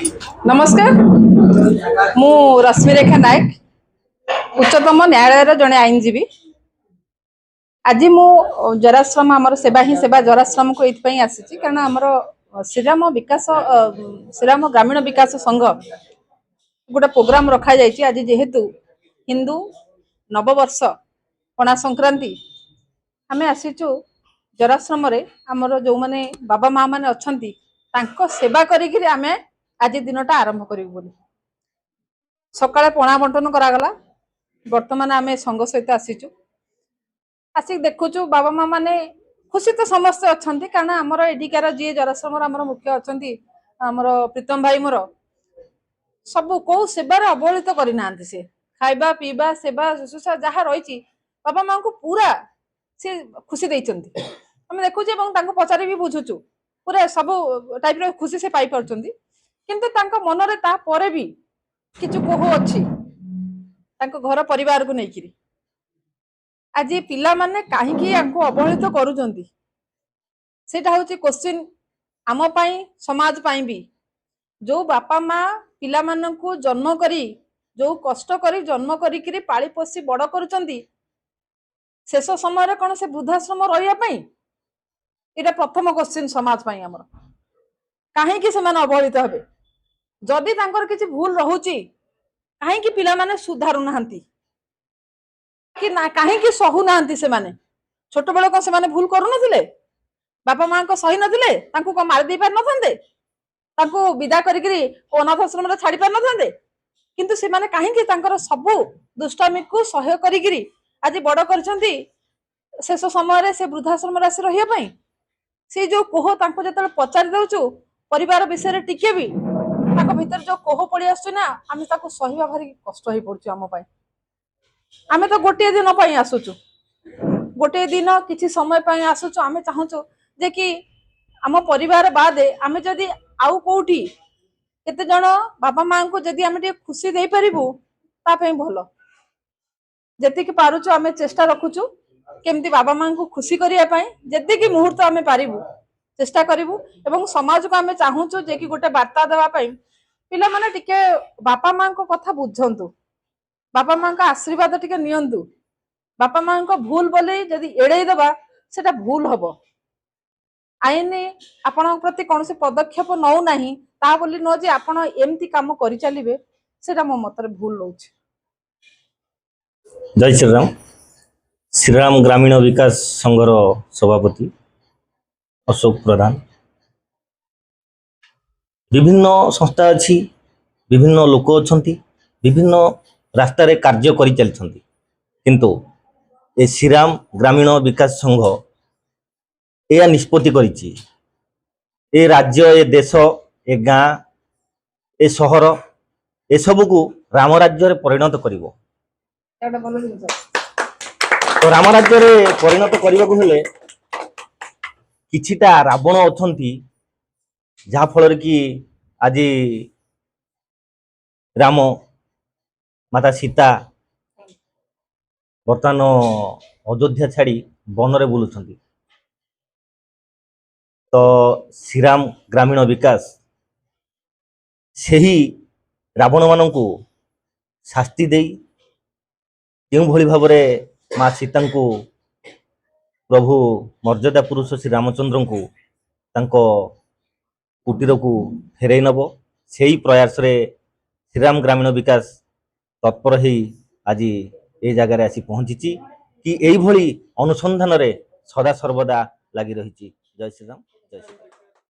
ନମସ୍କାର, ମୁଁ ରଶ୍ମିରେଖା ନାୟକ, ଉଚ୍ଚତମ ନ୍ୟାୟାଳୟର ଜଣେ ଆଇନଜୀବୀ। ଆଜି ମୁଁ ଜରାଶ୍ରମ, ଆମର ସେବା ହିଁ ସେବା ଜରାଶ୍ରମକୁ ଏଇଥିପାଇଁ ଆସିଛି, କାରଣ ଆମର ଶ୍ରୀରାମ ବିକାଶ, ଶ୍ରୀରାମ ଗ୍ରାମୀଣ ବିକାଶ ସଂଘ ଗୋଟେ ପ୍ରୋଗ୍ରାମ ରଖାଯାଇଛି। ଆଜି ଯେହେତୁ ହିନ୍ଦୁ ନବବର୍ଷ ପଣା ସଂକ୍ରାନ୍ତି, ଆମେ ଆସିଛୁ ଜରାଶ୍ରମରେ ଆମର ଯେଉଁମାନେ ବାବା ମା ମାନେ ଅଛନ୍ତି ତାଙ୍କ ସେବା କରିକିରି ଆମେ ଆଜି ଦିନଟା ଆରମ୍ଭ କରିବୁ ବୋଲି। ସକାଳେ ପଣା ବଣ୍ଟନ କରାଗଲା। ବର୍ତ୍ତମାନ ଆମେ ସଂଘ ସହିତ ଆସିଛୁ, ଆସିକି ଦେଖୁଛୁ ବାବା ମା ମାନେ ଖୁସି ତ ସମସ୍ତେ ଅଛନ୍ତି, କାରଣ ଆମର ଏଠିକାର ଯିଏ ଜରାଶ୍ରମର ଆମର ମୁଖ୍ୟ ଅଛନ୍ତି, ଆମର ପ୍ରୀତମ ଭାଇ ମୋର, ସବୁ କୋଉ ସେବାରେ ଅବହେଳିତ କରିନାହାନ୍ତି। ସେ ଖାଇବା ପିଇବା ସେବା ଶୁଶ୍ରୂଷା ଯାହା ରହିଛି ବାବା ମାଙ୍କୁ ପୁରା ସେ ଖୁସି ଦେଇଛନ୍ତି। ଆମେ ଦେଖୁଛୁ ଏବଂ ତାଙ୍କୁ ପଚାରି ବି ବୁଝୁଛୁ, ପୁରା ସବୁ ଟାଇପର ଖୁସି ସେ ପାଇପାରୁଛନ୍ତି। କିନ୍ତୁ ତାଙ୍କ ମନରେ ତାପରେ ବି କିଛି କୋହ ଅଛି ତାଙ୍କ ଘର ପରିବାରକୁ ନେଇକିରି। ଆଜି ପିଲାମାନେ କାହିଁକି ୟାଙ୍କୁ ଅବହେଳିତ କରୁଛନ୍ତି, ସେଇଟା ହଉଛି କୋଶ୍ଚିନ୍ ଆମ ପାଇଁ, ସମାଜ ପାଇଁ ବି। ଯୋଉ ବାପା ମା ପିଲାମାନଙ୍କୁ ଜନ୍ମ କରି, ଯୋଉ କଷ୍ଟ କରି ଜନ୍ମ କରିକିରି ପାଳି ପୋଷି ବଡ କରୁଛନ୍ତି, ଶେଷ ସମୟରେ କଣ ସେ ବୃଦ୍ଧାଶ୍ରମ ରହିବା ପାଇଁ? ଏଇଟା ପ୍ରଥମ କୋଶ୍ଚିନ୍ ସମାଜ ପାଇଁ ଆମର। କାହିଁକି ସେମାନେ ଅବହେଳିତ ହେବେ? ଯଦି ତାଙ୍କର କିଛି ଭୁଲ ରହୁଛି, କାହିଁକି ପିଲାମାନେ ସୁଧାରୁନାହାନ୍ତି କି ନା କାହିଁକି ସହୁନାହାନ୍ତି ସେମାନେ? ଛୋଟବେଳେ କଣ ସେମାନେ ଭୁଲ କରୁନଥିଲେ? ବାପା ମାଙ୍କ ସହି ନଥିଲେ? ତାଙ୍କୁ କଣ ମାରି ଦେଇ ପାରିନଥାନ୍ତେ? ତାଙ୍କୁ ବିଦା କରିକିରି ଅନାଥ ଆଶ୍ରମରେ ଛାଡି ପାରିନଥାନ୍ତେ? କିନ୍ତୁ ସେମାନେ କାହିଁକି ତାଙ୍କର ସବୁ ଦୁଷ୍ଟାମିକୁ ସହ୍ୟ କରିକିରି ଆଜି ବଡ କରିଛନ୍ତି, ଶେଷ ସମୟରେ ସେ ବୃଦ୍ଧାଶ୍ରମରେ ଆସି ରହିବା ପାଇଁ? ସେଇ ଯୋଉ କୋହ, ତାଙ୍କୁ ଯେତେବେଳେ ପଚାରି ଦଉଛୁ ପରିବାର ବିଷୟରେ, ଟିକେ ବି ତାଙ୍କ ଭିତରେ ଯୋଉ କୋହ ପଳେଇ ଆସୁଛି ନା, ଆମେ ତାକୁ ସହିବା ଭାରି କଷ୍ଟ ହେଇ ପଡୁଛି ଆମ ପାଇଁ। ଆମେ ତ ଗୋଟିଏ ଦିନ ପାଇଁ ଆସୁଛୁ, ଗୋଟିଏ ଦିନ କିଛି ସମୟ ପାଇଁ ଆସୁଛୁ। ଆମେ ଚାହୁଁଛୁ ଯେ କି ଆମ ପରିବାର ବାଦେ ଆମେ ଯଦି ଆଉ କୋଉଠି କେତେ ଜଣ ବାପା ମାଙ୍କୁ ଯଦି ଆମେ ଟିକେ ଖୁସି ଦେଇପାରିବୁ, ତା ପାଇଁ ଭଲ। ଯେତିକି ପାରୁଛୁ ଆମେ ଚେଷ୍ଟା ରଖୁଛୁ କେମିତି ବାବା ମାଙ୍କୁ ଖୁସି କରିବା ପାଇଁ, ଯେତିକି ମୁହୂର୍ତ୍ତ ଆମେ ପାରିବୁ ଚେଷ୍ଟା କରିବୁ। ଏବଂ ସମାଜକୁ ଆମେ ଚାହୁଁଛୁ ଯେ କି ଗୋଟେ ବାର୍ତ୍ତା ଦେବା ପାଇଁ, ପିଲାମାନେ ଟିକେ ବାପା ମାଙ୍କ କଥା ବୁଝନ୍ତୁ, ବାପା ମାଙ୍କ ଆଶୀର୍ବାଦ ଟିକେ ନିଅନ୍ତୁ। ବାପା ମାଙ୍କ ଭୁଲ ବୋଲି ଯଦି ଏଡେଇ ଦବା, ସେଟା ଭୁଲ ହବ। ଆଇନ ଆପଣଙ୍କ ପ୍ରତି କୌଣସି ପଦକ୍ଷେପ ନଉନାହିଁ, ତା ବୋଲି ନୁହଁ ଯେ ଆପଣ ଏମିତି କାମ କରିଚାଲିବେ। ସେଟା ମୋ ମତରେ ଭୁଲ ରହୁଛି। ଜୟ ଶ୍ରୀରାମ। ଶ୍ରୀରାମ ଗ୍ରାମୀଣ ବିକାଶ ସଂଘର ସଭାପତି ଅଶୋକ ପ୍ରଧାନ। ବିଭିନ୍ନ ସଂସ୍ଥା ଅଛି, ବିଭିନ୍ନ ଲୋକ ଅଛନ୍ତି, ବିଭିନ୍ନ ରାସ୍ତାରେ କାର୍ଯ୍ୟ କରିଚାଲିଛନ୍ତି, କିନ୍ତୁ ଏ ଶ୍ରୀରାମ ଗ୍ରାମୀଣ ବିକାଶ ସଂଘ ଏଇଆ ନିଷ୍ପତ୍ତି କରିଛି, ଏ ରାଜ୍ୟ, ଏ ଦେଶ, ଏ ଗାଁ, ଏ ସହର, ଏସବୁକୁ ରାମ ରାଜ୍ୟରେ ପରିଣତ କରିବ। ତ ରାମ ରାଜ୍ୟରେ ପରିଣତ କରିବାକୁ ହେଲେ କିଛିଟା ରାବଣ ଅଛନ୍ତି, ଯାହାଫଳରେ କି ଆଜି ରାମ, ମାତା ସୀତା ବର୍ତ୍ତମାନ ଅଯୋଧ୍ୟା ଛାଡ଼ି ବନରେ ବୁଲୁଛନ୍ତି। ତ ଶ୍ରୀରାମ ଗ୍ରାମୀଣ ବିକାଶ ସେହି ରାବଣମାନଙ୍କୁ ଶାସ୍ତି ଦେଇ କେଉଁଭଳି ଭାବରେ ମା ସୀତାଙ୍କୁ, ପ୍ରଭୁ ମର୍ଯ୍ୟାଦା ପୁରୁଷ ଶ୍ରୀ ରାମଚନ୍ଦ୍ରଙ୍କୁ ତାଙ୍କ କୁଟୀରକୁ ଫେରାଇ ନେବ, ସେହି ପ୍ରୟାସରେ ଶ୍ରୀରାମ ଗ୍ରାମୀଣ ବିକାଶ ତତ୍ପର ହେଇ ଆଜି ଏ ଜାଗାରେ ଆସି ପହଞ୍ଚିଛି କି ଏଇଭଳି ଅନୁସନ୍ଧାନରେ ସଦା ସର୍ବଦା ଲାଗି ରହିଛି। ଜୟ ଶ୍ରୀରାମ, ଜୟ ଶ୍ରୀରାମ।